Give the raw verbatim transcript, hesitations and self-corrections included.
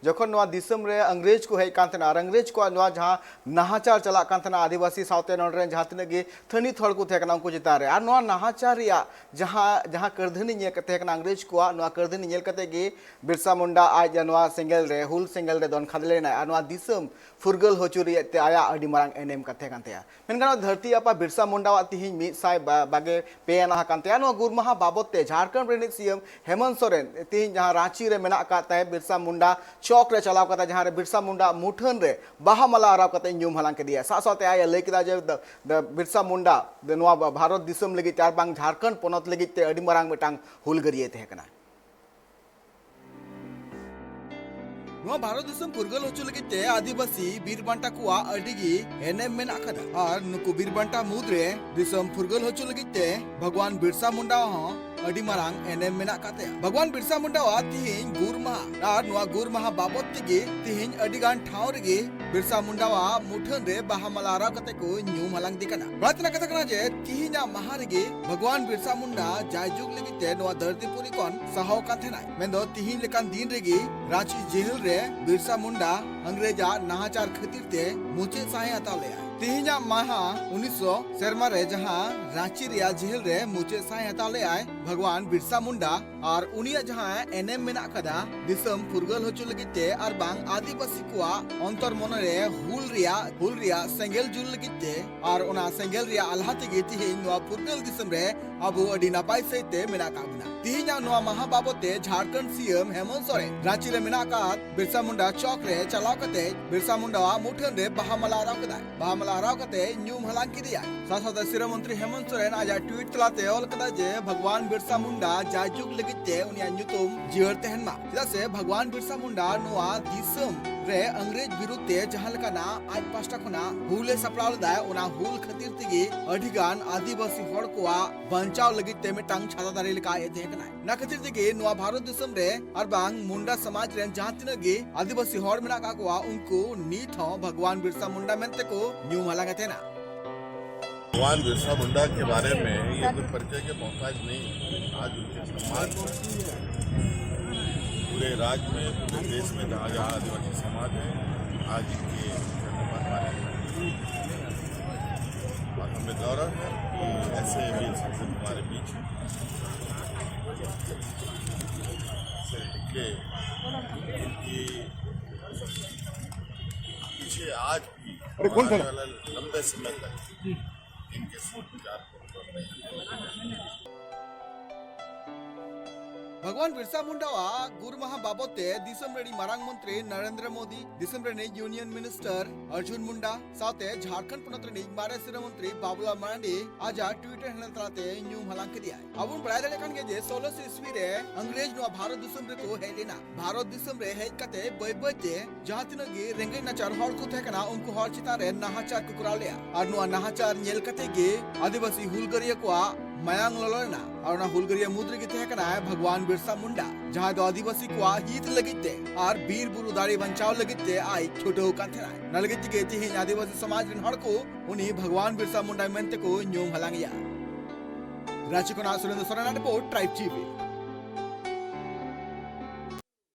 ᱡᱚᱠᱷᱚᱱ ᱱᱚᱣᱟ ᱫᱤᱥᱚᱢ ᱨᱮ ᱤᱝᱨᱮᱡᱽ ᱠᱚ ᱦᱮᱡ ᱠᱟᱱ ᱛᱟᱦᱮᱱᱟ ᱟᱨ ᱤᱝᱨᱮᱡᱽ ᱠᱚᱣᱟᱜ ᱱᱚᱣᱟ ᱡᱟᱦᱟᱸ ᱱᱟᱦᱟᱪᱟᱨ ᱪᱟᱞᱟᱜ ᱠᱟᱱ ᱛᱟᱦᱮᱱᱟ ᱟᱹᱫᱤᱵᱟᱹᱥᱤ ᱥᱟᱶᱛᱮ ᱱᱚᱰᱮ ᱨᱮᱱ ᱡᱟᱦᱟᱸ ᱛᱤᱱᱟᱹᱜ ᱜᱮ ᱛᱷᱟᱹᱱᱤᱛ ᱦᱚᱲ ᱠᱚ ᱛᱟᱦᱮᱸ ᱠᱟᱱᱟ ᱩᱱᱠᱩ ᱪᱮᱛᱟᱱ ᱨᱮ, ᱟᱨ ᱱᱚᱣᱟ ᱱᱟᱦᱟᱪᱟᱨ ᱨᱮᱭᱟᱜ ᱡᱟᱦᱟᱸ ᱡᱟᱦᱟᱸ ᱠᱟᱹᱨᱫᱷᱟᱹᱱᱤ ᱧᱮᱞ ᱠᱟᱛᱮ ᱛᱟᱦᱮᱸ ᱠᱟᱱᱟ ᱤᱝᱨᱮᱡᱽ ᱠᱚᱣᱟᱜ, ᱱᱚᱣᱟ ᱠᱟᱹᱨᱫᱷᱟᱹᱱᱤ ᱧᱮᱞ ᱠᱟᱛᱮ ᱜᱮ ᱵᱤᱨᱥᱟ ᱢᱩᱱᱰᱟ ᱟᱡ ᱱᱚᱣᱟ ᱥᱮᱸᱜᱮᱞ ᱨᱮ, ᱦᱩᱞ ᱥᱮᱸᱜᱮᱞ ᱨᱮ ᱫᱚᱱ ᱠᱷᱟᱫᱽᱞᱮ ᱞᱮᱱᱟᱭ ᱟᱨ ᱱᱚᱣᱟ ᱫᱤᱥᱚᱢ ᱯᱷᱩᱨᱜᱟᱹᱞ ᱦᱚᱪᱚ ᱨᱮᱭᱟᱜ ᱛᱮ ᱟᱭᱟᱜ ᱟᱹᱰᱤ ᱢᱟᱨᱟᱝ ᱮᱱᱮᱢ ᱠᱟᱛᱮ ᱠᱟᱱ ᱛᱟᱭᱟ᱾ ᱢᱮᱱ ᱜᱟᱱᱚᱜᱼᱟ, ᱫᱷᱟᱹᱨᱛᱤ ᱟᱯᱟ ᱵᱤᱨᱥᱟ ᱢᱩᱱᱰᱟᱣᱟᱜ ᱛᱤᱦᱤᱧ ᱢᱤᱫ ᱥᱟᱭ ᱵᱟᱜᱮ ᱯᱮ ᱟᱱᱟᱜ ᱠᱟᱱ ᱛᱟᱭᱟ᱾ ᱱᱚᱣᱟ ᱜᱩᱨ ᱢᱟᱦᱟ ᱵᱟᱵᱚᱛ ᱛᱮ ᱡᱷᱟᱲᱠᱷᱚᱸᱰ ᱨᱤᱱᱤᱡ ᱥᱤ ᱮᱢ ᱦᱮᱢᱚᱱᱛ ᱥᱚᱨᱮᱱ ᱛᱤᱦᱤᱧ ᱡᱟᱦᱟᱸ ᱨᱟᱸᱪᱤ ᱨᱮ ᱢᱮᱱᱟᱜ ᱟᱠᱟᱫ ᱛᱟᱭ ᱵᱤᱨᱥᱟ ᱢᱩᱱᱰᱟ ᱪᱚᱠ ᱨᱮ ᱪᱟᱞᱟᱣ ᱠᱟᱛᱮ, ᱡᱟᱦᱟᱸ ᱨᱮ ᱵᱤᱨᱥᱟ ᱢᱩᱱᱰᱟ ᱢᱩᱴᱷᱟᱹᱱ ᱨᱮ ᱵᱟᱦᱟ ᱢᱟᱞᱟ ᱟᱨᱟᱣ ᱠᱟᱛᱮ ᱧᱩᱢ ᱦᱟᱞᱟᱝ ᱠᱮᱫᱮᱭᱟ᱾ ᱥᱟᱶ ᱥᱟᱶᱛᱮ ᱟᱡ ᱮ ᱞᱟᱹᱭ ᱠᱮᱫᱟ ᱡᱮ ᱫᱟ-, ᱫᱟ-, ᱵᱤᱨᱥᱟ ᱢᱩᱱᱰᱟ ᱫᱚ ᱱᱚᱣᱟ ᱵᱷᱟ-, ᱵᱷᱟᱨᱚᱛ ᱫᱤᱥᱚᱢ ᱞᱟᱹᱜᱤᱫ ᱛᱮ ᱟᱨ ᱵᱟᱝ ᱡᱷᱟᱲᱠᱷᱚᱸᱰ ᱯᱚᱱᱚᱛ ᱞᱟᱹᱜᱤᱫ ᱛᱮ ᱟᱹᱰᱤ ᱢᱟᱨᱟᱝ ᱢᱤᱫᱴᱟᱝ ᱦᱩᱞᱜᱟᱹᱨᱤᱭᱟᱹ ᱛᱟᱦᱮᱸ ᱠᱟᱱᱟ᱾ ᱱᱚᱣᱟ ᱵᱷᱟᱨᱚᱛ ᱫᱤᱥᱚᱢ ᱯᱷᱩᱨᱜᱟᱹᱞ ᱦᱚᱪᱚ ᱞᱟᱹᱜᱤᱫ ᱛᱮ ᱟᱹᱫᱤᱵᱟᱹᱥᱤ ᱵᱤᱨ ᱵᱟᱱᱴᱟ ᱠᱚᱣᱟᱜ ᱟᱹᱰᱤ ᱜᱮ ᱮᱱᱮᱢ ᱢᱮᱱᱟᱜ ᱟᱠᱟᱫᱟ᱾ ᱟᱨ ᱱᱩᱠᱩ ᱵᱤᱨ ᱵᱟᱱᱴᱟ ᱢᱩᱫᱽᱨᱮ ᱫᱤᱥᱚᱢ ᱯᱷᱩᱨᱜᱟᱹᱞ ᱦᱚᱪᱚ ᱞᱟᱹᱜᱤᱫ ᱛᱮ ᱵᱷᱟᱜᱽᱣᱟᱱ ᱵᱤᱨᱥᱟ ᱢᱩᱱᱰᱟ ᱦᱚᱸ ᱟᱹᱰᱤ ᱢᱟᱨᱟᱝ ᱮᱱᱮᱢ ᱢᱮᱱᱟᱜ ᱟᱠᱟᱫ ᱛᱟᱭᱟ᱾ ᱵᱷᱟᱜᱽᱣᱟᱱ ᱵᱤᱨᱥᱟ ᱢᱩᱱᱰᱟᱣᱟᱜ ᱛᱤᱦᱤᱧ ᱜᱩᱨ ᱢᱟᱦᱟ, ᱟᱨ ᱱᱚᱣᱟ ᱜᱩᱨ ᱢᱟᱦᱟ ᱵᱟᱵᱚᱛ ᱛᱮᱜᱮ ᱛᱤᱦᱤᱧ ᱟᱹᱰᱤ ᱜᱟᱱ ᱴᱷᱟᱶ ᱨᱮᱜᱮ ᱵᱤᱨᱥᱟ ᱢᱩᱱᱰᱟᱣᱟᱜ ᱢᱩᱴᱷᱟᱹᱱ ᱨᱮ ᱵᱟᱦᱟ ᱢᱟᱞᱟ ᱟᱨᱟᱣ ᱠᱟᱛᱮ ᱠᱚ ᱧᱩᱢ ᱦᱟᱞᱟᱝ ᱤᱫᱤ ᱠᱟᱱᱟ᱾ ᱵᱟᱲᱟᱭ ᱛᱮᱱᱟᱜ ᱠᱟᱛᱷᱟ ᱠᱟᱱᱟ ᱡᱮ ᱛᱤᱦᱤᱧᱟᱜ ᱢᱟᱦᱟ ᱨᱮᱜᱮ ᱵᱷᱟᱜᱽᱣᱟᱱ ᱵᱤᱨᱥᱟ ᱢᱩᱱᱰᱟ ᱡᱟᱭᱡᱩᱜᱽ ᱞᱟᱹᱜᱤᱫ ᱛᱮ ᱱᱚᱣᱟ ᱫᱷᱟᱹᱨᱛᱤ ᱯᱩᱨᱤ ᱠᱷᱚᱱ ᱥᱟᱦᱟᱣ ᱠᱟᱱ ᱛᱟᱦᱮᱱᱟᱭ᱾ ᱢᱮᱱᱫᱚ ᱛᱤᱦᱤᱧ ᱞᱮᱠᱟᱱ ᱫᱤᱱ ᱨᱮᱜᱮ ᱨᱟᱸᱪᱤ ᱡᱮᱦᱮᱞ ᱨᱮ ᱵᱤᱨᱥᱟ ᱢᱩᱱᱰᱟ ᱤᱝᱨᱮᱡᱟᱜ ᱱᱟᱦᱟᱪᱟᱨ ᱠᱷᱟᱹᱛᱤᱨ ᱛᱮ ᱢᱩᱪᱟᱹᱫ ᱥᱟᱸᱦᱮ ᱦᱟᱛᱟᱣ ᱞᱮᱫᱟᱭ᱾ ᱛᱤᱦᱤᱧᱟᱜ ᱢᱟᱦᱟ ᱩᱱᱤᱥᱥᱚ ᱥᱮᱨᱢᱟ ᱨᱮ ᱡᱟᱦᱟᱸ ᱨᱟᱸᱪᱤ ᱨᱮᱭᱟᱜ ᱡᱮᱦᱮᱞ ᱨᱮ ᱢᱩᱪᱟᱹᱫ ᱥᱟᱸᱦᱮ ᱦᱟᱛᱟᱣ ᱞᱮᱫᱟᱭ ᱵᱷᱟᱜᱽᱣᱟᱱ ᱵᱤᱨᱥᱟ ᱢᱩᱱᱰᱟ, ᱟᱨ ᱩᱱᱤᱭᱟᱜ ᱡᱟᱦᱟᱸ ᱮᱱᱮᱢ ᱢᱮᱱᱟᱜ ᱟᱠᱟᱫᱟ ᱫᱤᱥᱚᱢ ᱯᱷᱩᱨᱜᱟᱹᱞ ᱦᱚᱪᱚ ᱞᱟᱹᱜᱤᱫ ᱛᱮ ᱟᱨ ᱵᱟᱝ ᱟᱹᱫᱤᱵᱟᱹᱥᱤ ᱠᱚᱣᱟᱜ ᱚᱱᱛᱚᱨ ᱢᱚᱱᱮ ᱨᱮ ᱦᱩᱞ ᱨᱮᱭᱟᱜ, ᱦᱩᱞ ᱨᱮᱭᱟᱜ ᱥᱮᱸᱜᱮᱞ ᱡᱩᱞ ᱞᱟᱹᱜᱤᱫ ᱛᱮ, ᱟᱨ ᱚᱱᱟ ᱥᱮᱸᱜᱮᱞ ᱨᱮᱭᱟᱜ ᱟᱞᱦᱟ ᱛᱮᱜᱮ ᱛᱤᱦᱤᱧ ᱱᱚᱣᱟ ᱯᱷᱩᱨᱜᱟᱹᱞ ᱫᱤᱥᱚᱢ ᱨᱮ ᱟᱵᱚ ᱟᱹᱰᱤ ᱱᱟᱯᱟᱭ ᱥᱟᱹᱦᱤᱡ ᱛᱮ ᱢᱮᱱᱟᱜ ᱟᱠᱟᱫ ᱵᱚᱱᱟ᱾ ᱛᱤᱦᱤᱧᱟᱜ ᱱᱚᱣᱟ ᱢᱟᱦᱟ ᱵᱟᱵᱚᱛ ᱛᱮ ᱡᱷᱟᱲᱠᱷᱚᱸᱰ ᱥᱤ ᱮᱢ ᱦᱮᱢᱚᱱᱛ ᱥᱚᱨᱮᱱ ᱨᱟᱸᱪᱤ ᱨᱮ ᱢᱮᱱᱟᱜ ᱟᱠᱟᱫ ᱵᱤᱨᱥᱟ ᱢᱩᱱᱰᱟ ᱪᱚᱠ ᱨᱮ ᱪᱟᱞᱟᱣ ᱠᱟᱛᱮ ᱵᱤᱨᱥᱟ ᱢᱩᱱᱰᱟᱣᱟᱜ ᱢᱩᱴᱷᱟᱹᱱ ᱨᱮ ᱵᱟᱦᱟ ᱢᱟᱞᱟ ᱟᱨᱟᱣ ᱠᱮᱫᱟᱭ᱾ ᱵᱟᱦᱟ ᱢᱟᱞᱟ ᱟᱨᱟᱣ ᱠᱟᱛᱮ ᱧᱩᱢ ᱦᱟᱞᱟᱝ ᱠᱮᱫᱮᱭᱟᱭ᱾ ᱥᱟᱶ ᱥᱟᱶᱛᱮ ᱥᱤᱨᱟᱹ ᱢᱚᱱᱛᱨᱤ ᱦᱮᱢᱚᱱᱛ ᱥᱚᱨᱮᱱ ᱟᱡᱟᱜ ᱴᱩᱭᱤᱴ ᱛᱟᱞᱟᱛᱮ ᱚᱞ ᱠᱟᱫᱟ ᱡᱮ ᱵᱷᱟᱜᱽᱣᱟᱱ ᱵᱤᱨᱥᱟ ᱢᱩᱱᱰᱟ ᱡᱟᱭᱡᱩᱜᱽ ᱞᱟᱹᱜᱤᱫ ᱛᱮ ᱩᱱᱤᱭᱟᱜ ᱧᱩᱛᱩᱢ ᱡᱤᱭᱟᱹᱲ ᱛᱟᱦᱮᱱ ᱢᱟ, ᱪᱮᱫᱟᱜ ᱥᱮ ᱵᱷᱟᱜᱽᱣᱟᱱ ᱵᱤᱨᱥᱟ ᱢᱩᱱᱰᱟ ᱱᱚᱣᱟ ᱫᱤᱥᱚᱢ ᱨᱮ ᱤᱝᱨᱮᱡᱽ ᱵᱤᱨᱩᱫᱷ ᱛᱮ ᱡᱟᱦᱟᱸ ᱞᱮᱠᱟᱱᱟᱜ ᱟᱡ ᱯᱟᱥᱴᱟ ᱠᱷᱚᱱᱟᱜ ᱦᱩᱞ ᱮ ᱥᱟᱯᱲᱟᱣ ᱞᱮᱫᱟᱭ, ᱚᱱᱟ ᱦᱩᱞ ᱠᱷᱟᱹᱛᱤᱨ ᱛᱮᱜᱮ ᱟᱹᱰᱤ ᱜᱟᱱ ᱟᱹᱫᱤᱵᱟᱹᱥᱤ ᱦᱚᱲ ᱠᱚᱣᱟᱜ ᱵᱟᱧᱪᱟᱣ ᱞᱟᱹᱜᱤᱫ ᱛᱮ ᱢᱤᱫᱴᱟᱝ ᱪᱷᱟᱛᱟ ᱫᱟᱨᱮ ᱞᱮᱠᱟ ᱟᱡ ᱮ ᱛᱟᱦᱮᱸ ᱠᱟᱱᱟᱭ᱾ ᱚᱱᱟ ᱠᱷᱟᱹᱛᱤᱨ ᱛᱮᱜᱮ ᱱᱚᱣᱟ ᱵᱷᱟᱨᱚᱛ ᱫᱤᱥᱚᱢ ᱨᱮ ᱟᱨ ᱵᱟᱝ ᱢᱩᱱᱰᱟ ᱥᱚᱢᱟᱡᱽ ᱨᱮᱱ ᱡᱟᱦᱟᱸ ᱛᱤᱱᱟᱹᱜ ᱜᱮ ᱟᱹᱫᱤᱵᱟᱹᱥᱤ ᱦᱚᱲ ᱢᱮᱱᱟᱜ ᱟᱠᱟᱫ ᱠᱚᱣᱟ, ᱩᱱᱠᱩ ᱱᱤᱛ ᱦᱚᱸ ᱵᱷᱟᱜᱽᱣᱟᱱ ᱵᱤᱨᱥᱟ ᱢᱩᱱᱰᱟ ᱢᱮᱱᱛᱮ ᱠᱚ ᱧᱩᱢ ᱦᱟᱞᱟᱝ ᱮ ᱛᱟᱦᱮᱱᱟ᱾ भगवान बिरसा मुंडा के बारे में ये तो परिचय के मोहताज नहीं है। आज उनके सम्मान पूरे राज्य में, पूरे देश में जहाँ जहाँ आदिवासी समाज है, आज इनके और हमें गौरव है कि ऐसे वीर सपूत हमारे बीच हैं। से निकले, इनकी पीछे आज भी अरे, कौन आने था? वाला लंबे समय तक इनके सूत्र विचार को भगवान बिरसा मुंडा ᱟᱜ ᱜᱩᱨ ᱢᱟᱦᱟ ᱵᱟᱵᱚᱫ ᱛᱮ ᱫᱤᱥᱚᱢ ᱨᱮᱱᱤᱡ ᱢᱟᱨᱟᱝ ᱢᱚᱱᱛᱨᱤ ᱱᱚᱨᱮᱱᱫᱨᱚ ᱢᱳᱫᱤ, ᱫᱤᱥᱚᱢ ᱨᱮᱱᱤᱡ ᱭᱩᱱᱤᱭᱚᱱ ᱢᱤᱱᱤᱥᱴᱟᱨ ᱚᱨᱡᱩᱱ ᱢᱩᱱᱰᱟ ᱥᱟᱶᱛᱮ ᱡᱷᱟᱲᱠᱷᱚᱸᱰ ᱯᱚᱱᱚᱛ ᱨᱮᱱᱤᱡ ᱢᱟᱨᱮ ᱥᱤᱨᱟᱹ ᱢᱚᱱᱛᱨᱤ ᱵᱟᱵᱩᱞᱟᱞ ᱢᱟᱨᱟᱱᱰᱤ ᱟᱡᱟᱜ ᱴᱩᱭᱤᱴᱟᱨ ᱦᱮᱱᱰᱮᱞ ᱛᱟᱞᱟᱛᱮ ᱧᱩᱢ ᱦᱟᱞᱟᱝ ᱠᱮᱫᱮᱭᱟᱭ᱾ ᱟᱵᱚ ᱵᱚᱱ ᱵᱟᱲᱟᱭ ᱫᱟᱲᱮᱭᱟᱜ ᱠᱟᱱ ᱜᱮᱭᱟ ᱡᱮ ᱥᱳᱞᱳᱥᱚ ᱤᱥᱣᱤ ᱨᱮ ᱤᱝᱨᱮᱡᱽ ᱱᱚᱣᱟ ᱵᱷᱟᱨᱚᱛ ᱫᱤᱥᱚᱢ ᱨᱮᱠᱚ ᱦᱮᱡ ᱞᱮᱱᱟ᱾ ᱵᱷᱟᱨᱚᱛ ᱫᱤᱥᱚᱢ ᱨᱮ ᱦᱮᱡ ᱠᱟᱛᱮ ᱵᱟᱹᱭ ᱵᱟᱹᱭ ᱛᱮ ᱡᱟᱦᱟᱸ ᱛᱤᱱᱟᱹᱜ ᱜᱮ ᱨᱮᱸᱜᱮᱡ ᱱᱟᱪᱟᱨ ᱦᱚᱲ ᱠᱚ ᱛᱟᱦᱮᱸ ᱠᱟᱱᱟ, ᱩᱱᱠᱩ ᱦᱚᱲ ᱪᱮᱛᱟᱱ ᱨᱮ ᱱᱟᱦᱟᱪᱟᱨ ᱠᱚ ᱠᱚᱨᱟᱣ ᱞᱮᱫᱼᱟ᱾ ᱟᱨ ᱱᱚᱣᱟ ᱱᱟᱦᱟᱪᱟᱨ ᱧᱮᱞ ᱠᱟᱛᱮ ᱜᱮ ᱟᱹᱫᱤᱵᱟᱹᱥᱤ ᱦᱩᱞᱜᱟᱹᱨᱤᱭᱟᱹ ᱠᱚᱣᱟᱜ ᱢᱟᱭᱟᱝ ᱞᱚᱞᱚ ᱞᱮᱱᱟ᱾ ᱟᱨ ᱚᱱᱟ ᱦᱩᱞᱜᱟᱹᱨᱤᱭᱟᱹ ᱢᱩᱫᱽ ᱨᱮᱜᱮ ᱛᱟᱦᱮᱸ ᱠᱟᱱᱟᱭ ᱵᱷᱟᱜᱽᱣᱟᱱ ᱵᱤᱨᱥᱟ ᱢᱩᱱᱰᱟ, ᱡᱟᱦᱟᱸᱭ ᱫᱚ ᱟᱹᱫᱤᱵᱟᱹᱥᱤ ᱠᱚᱣᱟᱜ ᱦᱤᱛ ᱞᱟᱹᱜᱤᱫ ᱛᱮ ᱟᱨ ᱵᱤᱨ ᱵᱩᱨᱩ ᱫᱟᱨᱮ ᱵᱟᱧᱪᱟᱣ ᱞᱟᱹᱜᱤᱫ ᱛᱮ ᱟᱡ ᱪᱷᱩᱴᱟᱹᱣ ᱠᱟᱱ ᱛᱟᱦᱮᱸᱱᱟᱭ᱾ ᱚᱱᱟ ᱞᱟᱹᱜᱤᱫ ᱛᱮᱜᱮ ᱛᱮᱦᱮᱧ ᱟᱹᱫᱤᱵᱟᱹᱥᱤ ᱥᱚᱢᱟᱡᱽ ᱨᱮᱱ ᱦᱚᱲ ᱠᱚ ᱩᱱᱤ ᱵᱷᱟᱜᱽᱣᱟᱱ ᱵᱤᱨᱥᱟ ᱢᱩᱱᱰᱟ ᱢᱮᱱᱛᱮ ᱠᱚ ᱧᱩᱢ ᱦᱟᱞᱟᱝ ᱮᱭᱟ᱾ ᱨᱟᱸᱪᱤ ᱠᱷᱚᱱᱟᱜ ᱥᱩᱨᱮᱱᱫᱨᱚ ᱥᱚᱨᱮᱱᱟᱜ ᱨᱤᱯᱳᱨᱴ, ᱴᱨᱟᱭᱤᱵᱽ ᱴᱤᱵᱷᱤ᱾